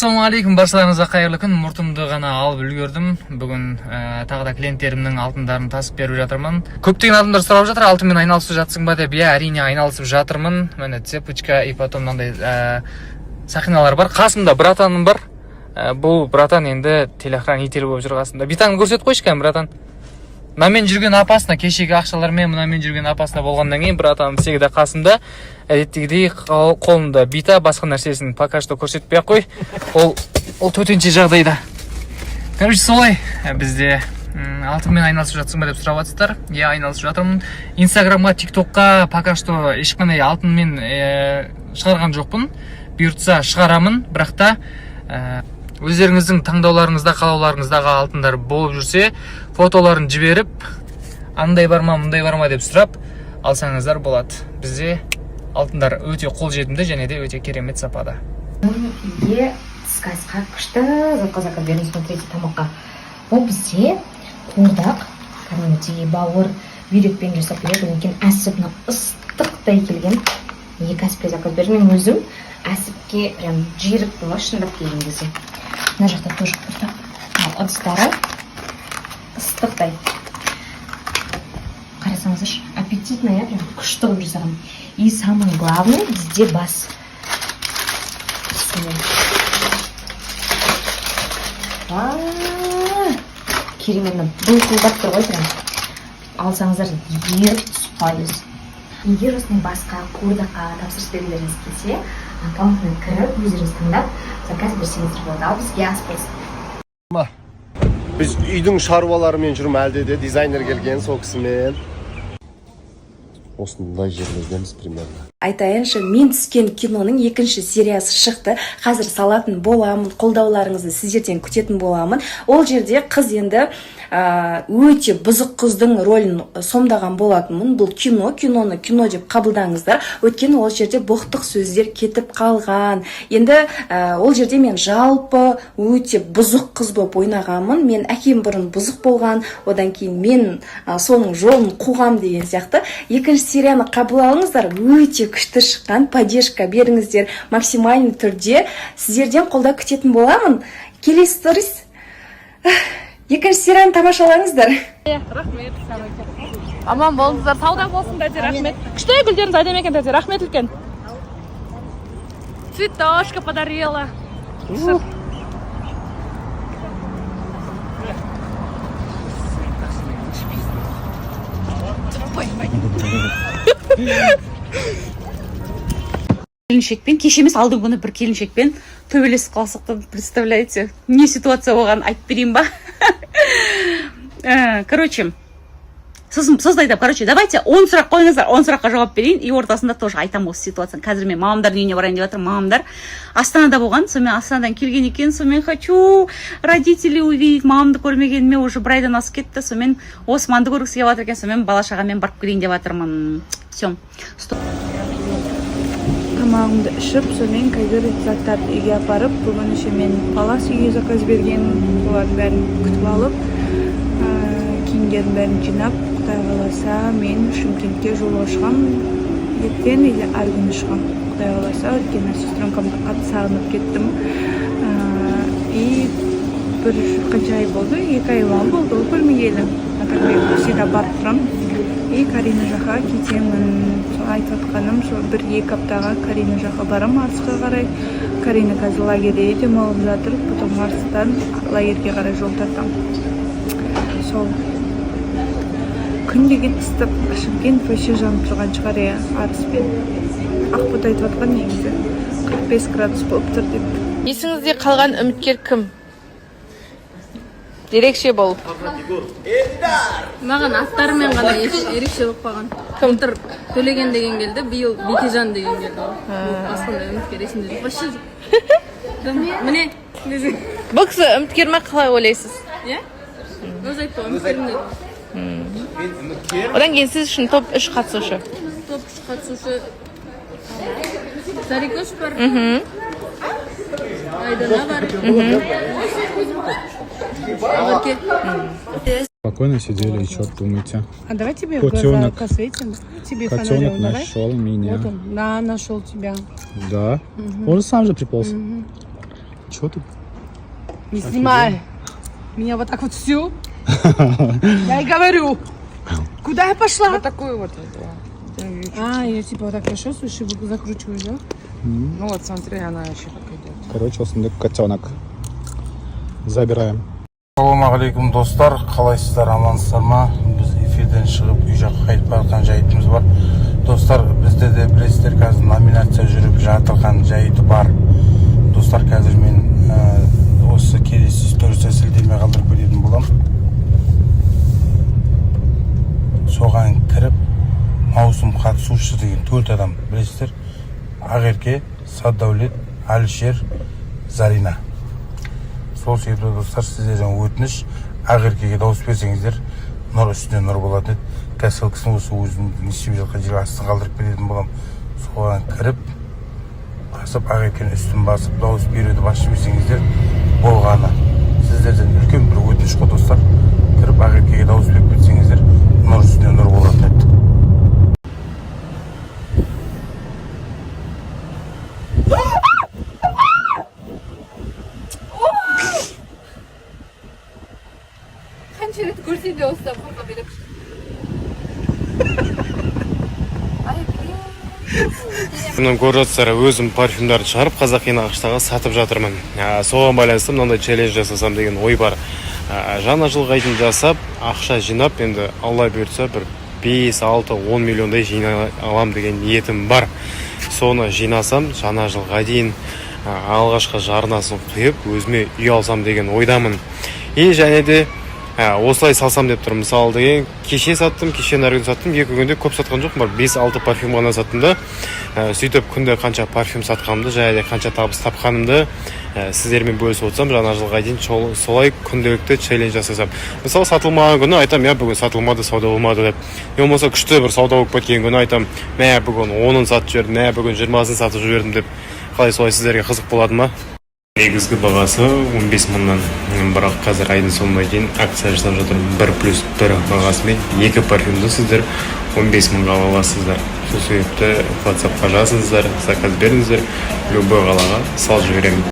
Ассалаумағалейкум, баршаларыңызға қайырлы күн! Мұртымды ғана алып үлгердім. Бүгін тағы да клиенттерімнің алтындарын тасып беріп жатырмын. Көптеген адамдар сұрап жатыр, алтынмен айналысып жатсың ба деп. Иә, әрине, айналысып жатырмын. Міне, цепочка и потом мынандай сақиналар бар. Қасымда братаным бар. Бұл братан енді телохранитель болып жүр қасымда. Битаңды көрсетіп қойшы кәні, братан. Мынамен жүрген опасно. Кешегі ақшалармен мынамен жүрген опасно болғаннан кейін братаным всегда қасымда, әдеттегідей қолында бита. Басқа нәрсесін пока что көрсетпей ақ қой, ол төтенше жағдайда. Короче, солай. Бізде алтынмен айналысып жатсың ба деп сұрап жатсыздар. Иә, айналысып жатырмын. Инстаграмға, Тик Токқа пока что ешқандай алтынмен шығарған жоқпын. Бұйыртса, шығарамын. Бірақ та өздеріңіздің таңдауларыңызда, қалауларыңыздағы алтындар болып жүрсе, фотоларын жіберіп, андай бар ма, мындай бар ма деп сұрап алсаңыздар болады. Бізде алтындар өте қолжетімді және де өте керемет сапада. Үйге түскі асқа күшті затқа заказ бердім. Смотрите, тамаққа. Бұл бізде қуырдақ, кәдімгідей бауыр, бүйрекпен жасап береді. Одан кейін әсіп, мына ыстықтай келген. Екі әсіпке заказ бердім. Мен өзім әсіпке прям жерікпін ғой, шындап келген кезде. Мына жақта тоже қуырдақ. Мына ыдыстары ыстықтай, қарасаңыздаршы, аппетитно, иә, прям күшті қылып жасаған. И самое главное, бізде бас. Бисмилля. А, керемет, мына былқылдап тұр ғой прям. Алсаңыздар, еріп түсіп 100%. Егер осындай басқа, қуырдаққа тапсырыс бергілеріңіз келсе, аккаунтына кіріп, өздеріңіз таңдап, заказ берсеңіздер болады. Ал бізге ас болсын. Біз үйдің шаруаларымен жүрмін, әлде де дизайнер келген, сол кісімен осындай жерлердеміз примерно. Айтайыншы, мен түскен киноның екінші сериясы шықты, қазір салатын боламын. Қолдауларыңызды сіздерден күтетін боламын. Ол жерде қыз енді өте бұзық қыздың рөлін сомдаған болатынмын. Бұл кино, киноны кино деп қабылдаңыздар, өйткені ол жерде боқтық сөздер кетіп қалған. Енді ол жерде мен жалпы өте бұзық қыз болып ойнағанмын. Мен әкем бұрын бұзық болған, одан кейін мен соның жолын қуғам деген сияқты. Екінші серияны қабыл алыңыздар, өте күшті шыққан. Поддержка беріңіздер максимальный түрде, сіздерден қолдау күтетін боламын. Келесі сторис, екінші серияны тамашалаңыздар. Аман болыңыздар, сауда болсын, тәте, рахмет. Күшті гүлдеріңіз әдемі екен, тәте, рахмет үлкен. Цветочка подарила. Келіншекпен кеше емес, алдыңғы күні бір келіншекпен төбелесіп қалсақ та, представляете, не ситуация болғанын айтып берейін ба? Короче, сосын айтамын. Короче, давайте 10 сұрақ қойыңыздар, 10 сұраққа жауап берейін и ортасында тоже айтамын осы ситуацияны. Қазір мен мамамдардың үйіне барайын деп жатырмын. Мамамдар Астанада болған, сонымен Астанадан келген екен. Сонымен хочу родителей увидеть. Мамамды көрмегеніме уже бір айдан асып кетті. Сонымен Османды көргісі келіп жатыр екен. Сонымен бала шағамен барып келейін деп жатырмын. Все. Тамағымды ішіп, сонымен қазір заттарды үйге апарып, бүгін еще мен палас үйге заказ бергенмін, солардың бәрін күтіп алып, киімдердің бәрін жинап, құдай қаласа, мен Шымкентке жолға шығамын. Ертең или арғы күні шығамын, құдай қаласа, өйткені сестренкамды қатты сағынып кеттім. И бір қанша ай болды, 2 ай ма болды ғой көрмегелі. А так мен всегда барып тұрамын. И Карина жаққа кетемін. Сол айтып жатқаным, сол 1-2 аптаға Карина жаққа барамын, Арысқа қарай. Карина қазір лагерьде демалып жатыр, потом Арыстан лагерьге қарай жол тартамын. Сол күн деген ыстық, Шымкент вообще жанып тұрған шығар, иә. Арыспен Ақбота айтып жатқан негізі, 45 градус болып тұр деп. Есіңізде қалған үміткер кім ерекше болып? Маған аттарымен ғана ерекше болып қалған. Кім? Былтыр Төлеген деген келді, биыл Бекежан деген келді ғой. Басқандай үміткер есімде жоқ, вообще жоқ. Міне. Бұл кісі үміткер ма, қалай ойлайсыз? Иә, өзі айтты ғой, үміткермін деді. Одан кейін сіз үшін топ 3 қатысушы? Топ 3 қатысушы: Зарикош бар, Айдана бар, Ақерке. Спокойно сидели и что думаете? А давай тебе Котенок. В глаза посветим. Тебе Котенок фонарем давай. Нашел меня. Вот он, да, нашел тебя. Да. Он же сам же приполз. Чё ты? Не снимай. Меня вот так вот всю. Я и говорю. Куда я пошла? Вот такую вот взяла. А, ее типа вот так расчесываешь и закручиваешь, да? Ну вот, смотри, она еще как идет. Короче, осындай котенок. Забираем. Ассалаумағалейкум, достар! Қалайсыздар, амансыздар ма? Біз эфирден шығып, үй жаққа қайтып бара жатқан жайтымыз бар, достар. Бізде де, білесіздер, қазір номинация жүріп жатырған жайты бар, достар. Қазір мен осы келесі стористе сілтеме қалдырып кететін боламын. Соған кіріп, маусым қатысушысы деген төрт адам, білесіздер: Ақерке, Садәулет, Әлішер, Зарина. Сол себепті, достар, сіздерден өтініш: Ақеркеге дауыс берсеңіздер, нұр үстіне нұр болатын еді. Қазір ссылкасын осы өзім не істеп жатқан жерге астына қалдырып кететін боламын. Соған кіріп, басып, Ақеркенің үстін басып, дауыс беруді басып жіберсеңіздер болғаны. Сіздерден үлкен бір өтініш қой, достар. Кіріп, Ақеркеге дауыс беріп кетсеңіздер, нұр үстіне нұр болатын еді. Қанша рет көрсем де, осыдан қорқа беремін. Ай, блин. Мына көріп жатсыздар, өзім парфюмдарды шығарып, қазақи нақыштағы сатып жатырмын. Соған байланысты мынандай челлендж жасасам деген ой бар. Жаңа жылға дейін жасап, ақша жинап, енді Алла бұйыртса, бір 5, 6, 10 миллиондай жинай алам деген ниетім бар. Соны жинасам, жаңа жылға дейін алғашқы жарнасын құйып, өзіме үй алсам деген ойдамын. И және де осылай салсам деп тұрмын. Мысалы деген, кеше саттым, кеше нарғы күні саттым. 2 күнде көп сатқан жоқпын, бір 5-6 парфюм ғана саттым да. Сөйтіп күнде қанша парфюм сатқанымды және де қанша табыс тапқанымды сіздермен бөлісіп отырсам, жаңа жылға дейін солай күнделікті челлендж жасасам. Мысалы, сатылмаған күні айтамын: «Иә, бүгін сатылмады, сауда болмады», — деп. Не болмаса күшті бір сауда болып кеткен күні айтамын: «Мә, бүгін 10-ын сатып жібердім, мә, бүгін 20-сын сатып жібердім», — деп. Қалай, солай сіздерге қызық болады ма? Негізгі бағасы 15 мыңнан, бірақ қазір айдың соңына дейін акция жасап жатырмын: 1 плюс 1 бағасымен екі парфюмді сіздер 15 мыңға ала аласыздар. Сол себепті ватсапқа жазыңыздар, заказ беріңіздер, любой қалаға салып жіберемін.